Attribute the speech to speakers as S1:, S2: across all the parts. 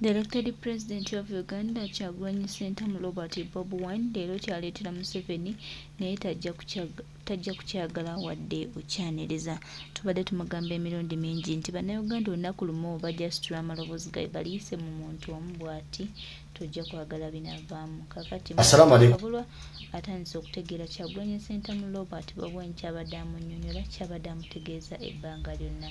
S1: The elected president of Uganda Kyagulanyi Ssentamu Robert Bobi Wine leero kyaleetera Museveni naye tajja kukyagala wadde okyaniriza. Tubadde tumugamba emirundi mingi nti Bannayuganda olunaku lumu bajja situla amaloboozi gaabwe baliyise mu muntu omu bw'ati tojja kwagala binavaamu. Kaakati Kabulwa atandise okutegeera Kyagulanyi Ssentamu Robert Bobi Wine ky'abadde amunnyonnyola ky'abadde amutegeeza ebbanga lyonna.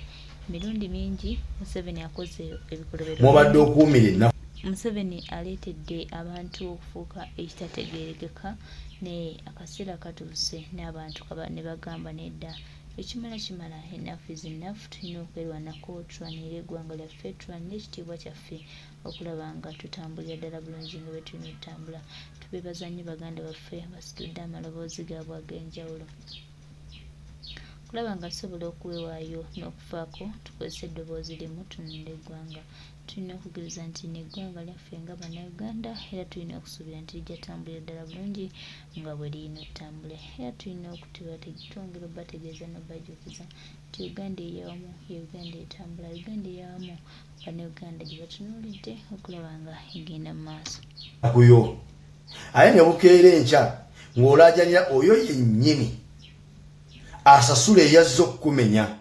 S1: Emirundi mingi Museveni akoze ebikolobero.
S2: Mwobadde okuumira ennaku.
S1: Museveni aleetedde abantu okufuuka ekitategeerekeka naye akaseera katuuse n'abantu ne bagamba nedda ekimala kimala, enough is enough, tulina okwerwanako tulwanirire eggwanga lyaffe, tulwanirire ekitiibwa kyaffe okulaba nga tutambulira ddala bulungi nga bwe tulina okutambula. Tubeebaza nnyo baganda baffe abasitudde amaloboozi gaabwe ag'enjawulo. Okulaba nga tusobola okuwewaayo n'okufaako tukozese eddoboozi limu tununule eggwanga. Tulina okukkiriza nti lino eggwanga lyaffe nga Bannayuganda era tulina okusuubira nti lijja tambulira ddala bulungi nga bwe lirina okutambula. Era tulina twongera obategeeza n'obajjukiza nti Uganda ey'awamu ye Uganda etambula, Uganda ey'awamu Bannayuganda gye batunuulidde okulaba nga egenda mu maaso.
S2: Kuyo aye ne bukeera enkya ng'olaajanira oyo yennyini asasula eyazze okukumenya,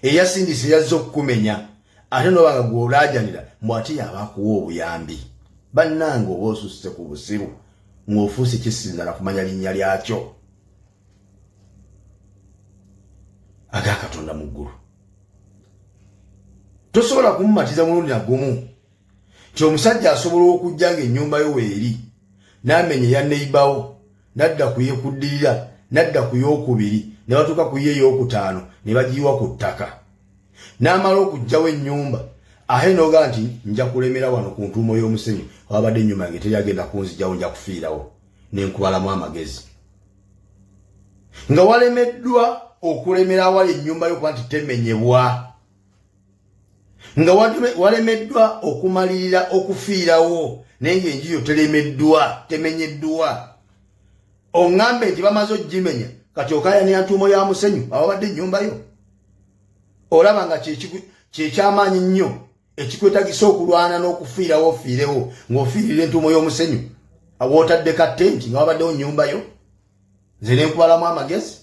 S2: eyasindise eyazze okukumenya, ate noba nga gw'olaajanira mbu ate yaba akuwa obuyambi. Bannange oba osusse ku busiru ng'ofuuse kisinzala kumanya linnya lyakyo aga Katonda mu ggulu. Tosobola kumumatiza mulundi na gumu nti omusajja asobola okujja ng'ennyumba yo weeri n'amenya eya neibawo n'adda ku yekuddirira n'adda ku y'okubiri ne batuuka ku ye ey'okutaano ne bagiyiwa ku ttaka n'amala okuggyawo ennyumba ate n'ogaa nti nja kulemera wano ku ntuumo y'omusenyu wabadde ennyumba yange teri agenda kunzigyawo nja kufiirawo ne nkubalamu amagezi nga walemeddwa okulemera awali ennyumba yo kuba nti temenyebwa nga walemeddwa okumalirira okufiirawo naye ng'enju yo telemeddwa temenyeddwa oŋŋambe nti bamaze ogimenya kati okayanira ntuumo ya musenyu awabadde ennyumba yo olaba nga kyekyamaanyi nnyo ekikwetagisa okulwana n'okufiirawo ofiirewo ng'ofiirira entuumo y'omusenyu wootadde ka tenti nga wabaddewo nnyumba yo nze nenkubalamu amagezi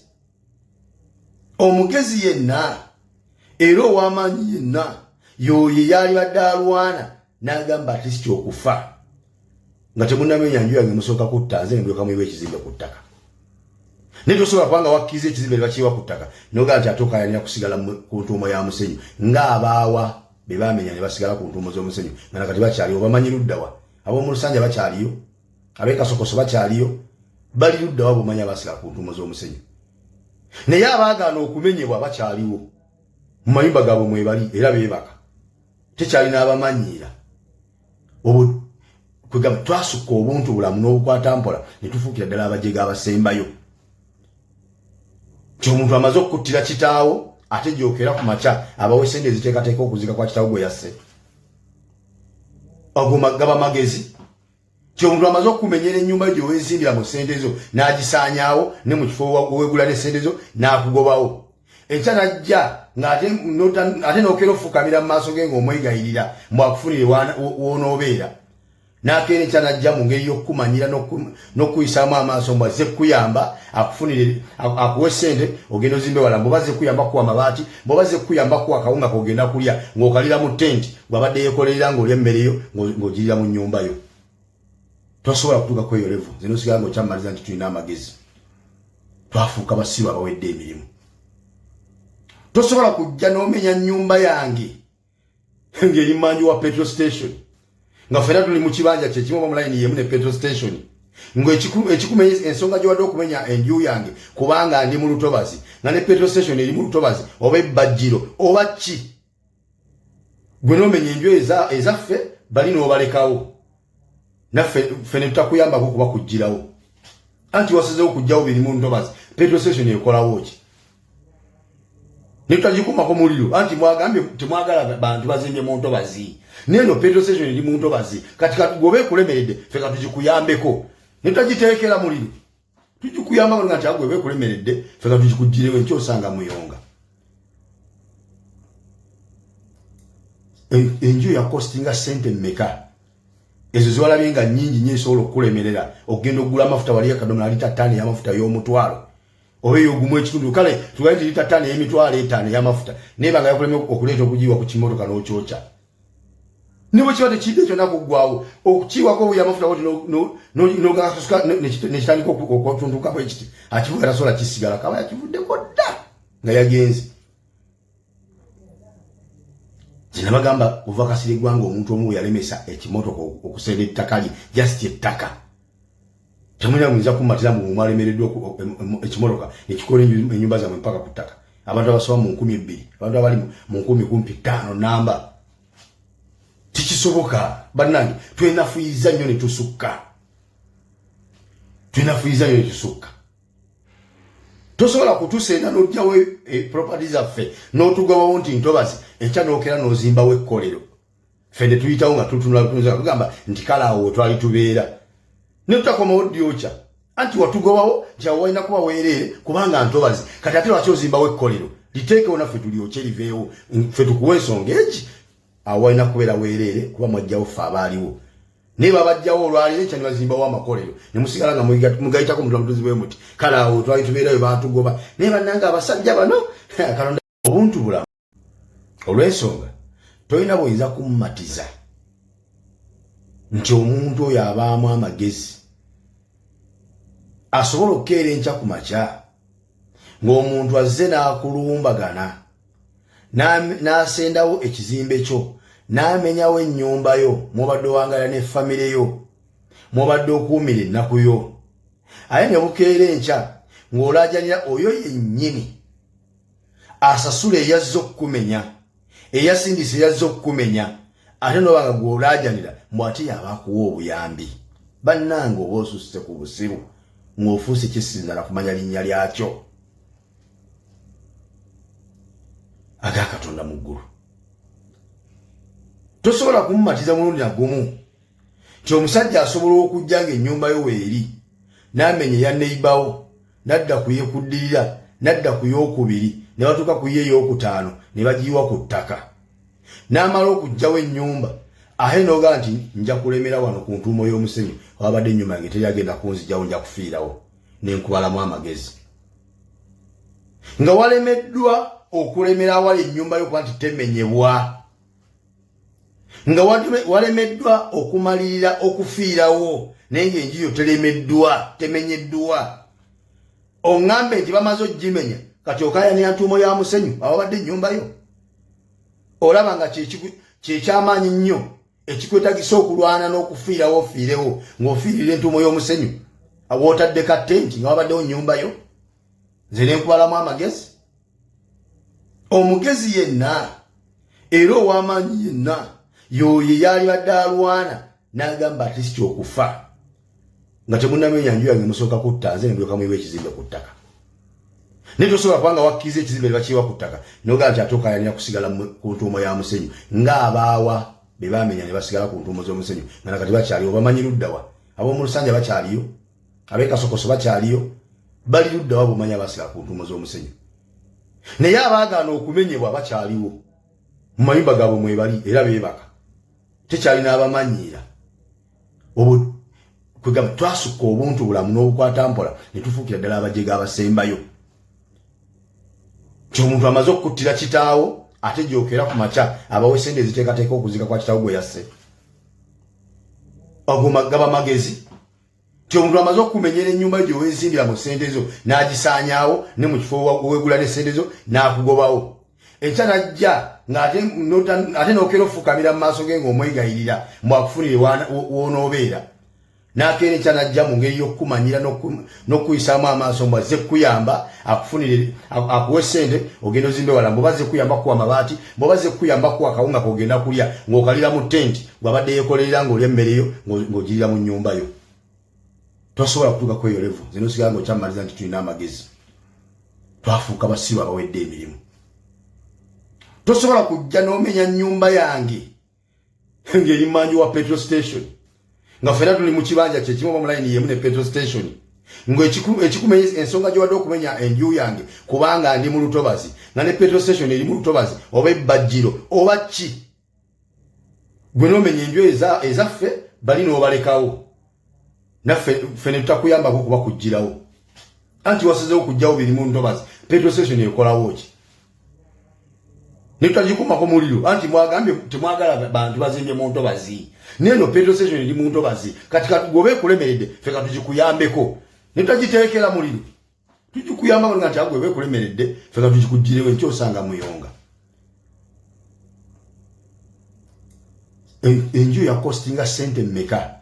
S2: omugezi yenna era ow'amaanyi yenna yoyo yalibadde alwana n'agamba ati okufa nga temunamenya nju yange musooka kutta nze ndyoka muyiwa ekizimbe ku ttaka naye tosobola kubanga wakkiriza ekizimbe ne bakiyiwa ku ttaka nogaa nti ate okayanira kusigala ku ntuumo ya musenyu ng'abaawa be bamenya ne basigala ku ntuumo z'omusenyu nga nakati bakyaliwo bamanyi luddawa ab'omu lusanja bakyaliyo ab'ekasokoso bakyaliyo bali luddawa bumanya abasigala ku ntuumo z'omusenyu naye abaagaana okumenyebwa bakyaliwo mu mayumba gaabwe mwebali era beebaka tekyalina abamanyiira kwegamba twasukka obuntu bulamu n'obukwata mpola ne tufuukira ddala abajega abasembayo nti omuntu amaze okukuttira kitaawo ate gyokera ku makya abawe sente eziteekateeka okuzika kwa kitaawo gwe yasse ago gaba magezi nti omuntu amaze okukumenyera ennyumba yo gyewezimbira mu sente zo n'agisaanyaawo ne mu kifo wegula ne sente zo n'akugobawo enkya najja ng'ate n'okeera ofukamira mu maaso ge ng'omwegayirira mbu akufunire w'onoobeera n'akeera enkya najja mu ngeri y'okukumanyira n'okukuyisaamu amaaso mbu azze kukuyamba akufunire akuwe sente ogenda ozimbe wala mbu bazze kukuyamba kuwa mabaati mbu bazze kukuyamba kuwa akawunga k'ogenda kulya ng'okalira mu tenti gwabadde yekolerera ng'olya emmere yo ng'ogirira mu nnyumba yo tosobola kutuuka ku eyo levo nze nosigala ng'okyamaliza nti tulina amagezi twafuuka basiru abawedde emirimu tosobola kujja n'omenya nnyumba yange ng'eri manju wa petrol station nga fena tuli mu kibanja kyekimu oba mulayini yemu ne petrol station ng'ekikumenya ensonga gyewadde okumenya enju yange kubanga ndi mu lutobazi nga ne petrol station eri mu lutobazi oba ebbajjiro oba ki gwe n'omenya enju ezaffe bali n'obalekawo naffe ffe ne tutakuyambako kuba kuggyirawo anti wasazewo kujjawo biri mu ntobazi petrol station ekolawo ki ne tutagikumako muliro anti mwagambye temwagala bantu bazimbye mu ntobazi neno petrol station eri mu ntobazi kati katugobe ekulemeredde ffe katugikuyambeko ne tutagiteekera muliro tugikuyambako nga nti agwe bekulemeredde ffe katugikuggirewo enkyosanga muyonga. Enju yakostinga sente mmeka ezo ziwalabye nga nnyingi nnyo esobola okukulemerera okugenda okugula amafuta wali akadomola lita 5 ey'amafuta y'omutwalo oba ey'ogumu ekitundu, kale tugaye nti lita 5 ey'emitwalo 5 ey'amafuta, naye banga yakulemye okuleeta okugiwa ku kimotoka n'okyokya. Ne bwe kiba tekidde kyonna kuggwawo, okukiwako obuya amafuta bwoti n'ogakasuka nekitandika okutuntuka bwe kiti, akivuga tasobola kisigala, kaba yakivuddeko dda nga yagenze. Nabagamba kuva Kasirye Ggwanga omuntu omu yalemesa ekimotoka okusenda ettaka lye, just ettaka. Temulina muyinza kummatira mbu mwalemereddwa ekimotoka nekikola ennyumba zammwe mpaka ku ttaka. Abantu abasoba mu 2000, abantu abali mu nkumi kumpi ttaano namba, tikisoboka. Bannange, twenafuyiza nnyo ne tusukka, twenafuyiza nnyo ne tusukka. Tosobola kutusenda n'ojjawo property zaffe n'otugobawo nti ntobazi, enkya n'okera n'ozimbawo ekkolero, ffe ne tuyitawo nga tutunula tugamba nti kale awo wetwali tubeera, ne tutakomawo ddyokya. Anti watugobawo nti awo walina kuba weereere kubanga ntobazi, kati ate lwaki ozimbawo ekkolero? Liteekewo naffe tulyokye liveewo, ffe tukuwa ensonga egi. Awo walina kubeera weereere kuba mwajjawo ffe abaaliwo, naye babajjawo olwaleero, enkya ne bazimbawo amakolero ne musigala nga mugayitako mutula mutuzi bwe muti, kale awo twali tubeerayo, baatugoba. Naye bannange, abasajja bano, Katonda obuntu bulamu. Olw'ensonga tolina bw'oyinza kummatiza nti omuntu oyo abaamu amagezi asobola okukeera enkya ku makya ng'omuntu azze n'akulumbagana n'asendawo ekizimbe kyo, n'amenyawo ennyumba yo mwobadde owangala ne famire yo, mwobadde okuumira ennaku yo, aye ne bukeera enkya ng'olaajanira oyo yennyini asasula eyazze okukumenya, eyasindisa eyazze okukumenya, ate noba nga gw'olaajanira mbu ate yaba akuwa obuyambi. Bannange, oba osusse ku busiru ng'ofuuse kisinzala kumanya linnya lyakyo aga Katonda mu ggulu. Tosobola kumumatiza mulundi nagumu nti omusajja asobola okujja ng'ennyumba yo weeri n'amenya eya neibawo, n'adda ku yekuddirira, n'adda ku yookubiri, ne batuuka ku ye ey'okutaano ne bagiyiwa ku ttaka, n'amala okuggyawo ennyumba, ate n'ogaa nti nja kulemera wano ku ntuumo y'omusenyu wabadde ennyumba yange, teri agenda kunzigyawo, nja kufiirawo nenkubalamu amagezi, nga walemeddwa okulemera awali ennyumba yo kuba nti temenyebwa, nga walemeddwa okumalirira okufiirawo naye ng'enju yo telemeddwa, temenyeddwa. Oŋŋambe nti bamaze ogimenya, kati okayanira ntuumo ya musenyu awabadde ennyumba yo. Olaba nga kyekyamaanyi nnyo ekikwetagisa okulwana n'okufiirawo, ofiirewo ng'ofiirira entuumo y'omusenyu wootadde ka tenti nga wabaddewo nnyumba yo. Nze nenkubalamu amagezi. Omugezi yenna era ow'amaanyi yenna yoyo yalibadde alwana n'agamba ati si kyokufa nga temunamenya nju yange, musooka kutta nze, nendyoka muyiwa ekizimbe ku ttaka. Naye tosobola kubanga wakkiriza ekizimbe ne bakiyiwa ku ttaka nogaa nti ate okayanira kusigala ku ntuumo ya musenyu, ng'abaawa be bamenya ne basigala ku ntuumo z'omusenyu nga nakati bakyaliwo. Bamanyi luddawa? Ab'omu Lusanja bakyaliyo, ab'ekasokoso bakyaliyo, bali luddawa? Bumanyi abasigala ku ntuumo z'omusenyu, naye abaagaana okumenyebwa bakyaliwo mu mayumba gaabwe mwebali era beebaka, tekyalina abamanyiira. Kwegamba twasukka obuntu bulamu n'obukwata mpola ne tufuukira ddala abajega abasembayo, nti omuntu amaze okukuttira kitaawo, ate gyokera ku makya abawe sente eziteekateeka okuzika kwa kitaawo gwe yasse. Ago gaba magezi? Nti omuntu amaze okumenyera ennyumba yo gyeweezimbira mu ssente zo n'agisaanyaawo, ne mu kifo weegula ne ssente zo n'akugobawo, enkya najja ng'ate n'okera ofukamira mu maaso ge ng'omwegayirira mbu akufunire w'onoobeera, n'akeera enkya najja mu ngeri y'okukumanyira n'okukuyisaamu amaaso mbu azze kukuyamba, akufunire, akuwe ssente ogenda ozimbe wala, mbu bazze kukuyamba kuwa mabaati, mbu bazze kukuyamba kuwa kawunga k'ogenda kulya ng'okalira mu tenti gwabadde yeekolerera, ng'olya emmere yo ng'ogirira mu nnyumba yo. Tosobola kutuuka ku eyo level. Nze nosigala ng'okyamaliza nti tulina amagezi, twafuuka basiru abawedde emirimu. Tosobola kujja n'omenya nnyumba yange ng'eri manju wa petrol station, nga ffena tuli mu kibanja kyekimu oba mu layini yemu ne petrol station, ng'ekikumenya ensonga gyewadde okumenya enju yange kubanga ndi mu lutobazi, nga ne petrol station eri mu lutobazi oba ebbajjiro oba ki. Gwe nomenya enju ezaffe bali n'obalekawo, naffe ffe ne tutakuyambako kuba kugirawo. Anti wasazewo kujjawo biri mu ntobazi. Petrol station ekolawo ki? Netutagikumako muliro. Anti mwagambye temwagala bantu bazimbye mu ntobazi, neno petrol station eri mu ntobazi. Kati katugobe ekulemeredde, ffe katugikuyambeko, netutagiteekera muliro. Tugikuyambako nga nti agwe bekulemeredde, ffe katugikugirewo. Enkyosanga muyonga enju yakostinga sente mmeka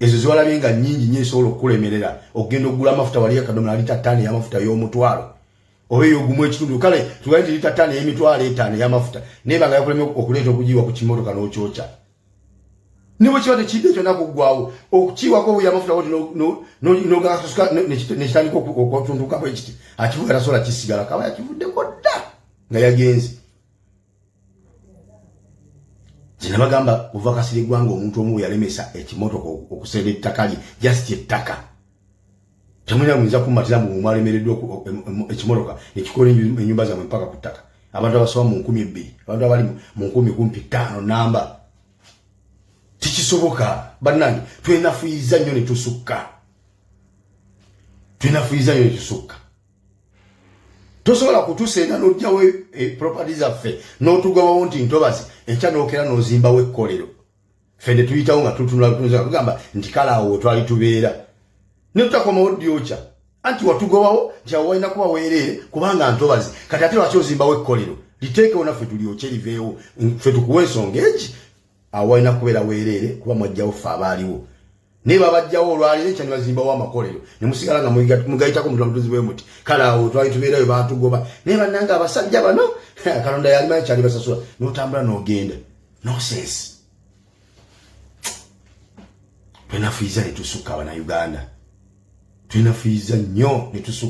S2: ezo ziwalabye nga nyingi nyo esobola okukulemerera okugenda okugula amafuta? Wali akadomola lita 5 ey'amafuta y'omutwalo oba eyogumu ekitundu, kale tugaye nti lita 5 ey'emitwalo 5 ey'amafuta, naye banga yakuleme okuleeta okugiwa ku kimotoka n'okyokya, ne bwe kiba tekidde kyonna kuggwawo okukiwako obuya amafuta woti nogakasuka nekitandika okutuntuka bwe kiti, akivuga tasobola kisigala, kaba yakivuddeko dda nga yagenze. Nze nabagamba kuva kasira eggwanga, omuntu omu yalemesa ekimotoka okusenda ettaka lye, just ettaka. Temulina muyinza kumatira mbu mwalemereddwa ekimotoka nekikola enyumba zammwe mpaka ku ttaka. Abantu abasoba mu 2000, abantu abali mu nkumi kumpi ttaano namba, tikisoboka. Bannange, twenafuyiza nnyo ne tusukka, twenafuyiza nnyo ne tusukka. Tosobola kutusenda n'ojjawo property zaffe n'otugobawo nti ntobazi, enkya n'okera n'ozimbawo ekkolero, ffe ne tuyitawo nga tutunula tugamba nti kale awo wetwali tubeera, ne tutakomawo dyokya. Anti watugobawo nti awo walina kuba weereere kubanga ntobazi. Kati ate lwaki ozimbawo ekkolero? Liteekewo naffe tulyokye liveewo, ffe tukuwa ensonga egi. Awo walina kubeera weereere kuba mwajjawo ffe abaaliwo, naye babajjawo olwaleero, enkya ne bazimbawo amakolero ne musigala nga mugayitako mutula mutuzi bwe muti, kale awo twali tubeerayo, baatugoba. Naye bannange, abasajja bano Katonda yalimanyi kyali basasula. N'otambula n'ogenda, nonsense. Twenafuyiza ne tusukka, Abanauganda, twenafuyiza nnyo ne tusukka.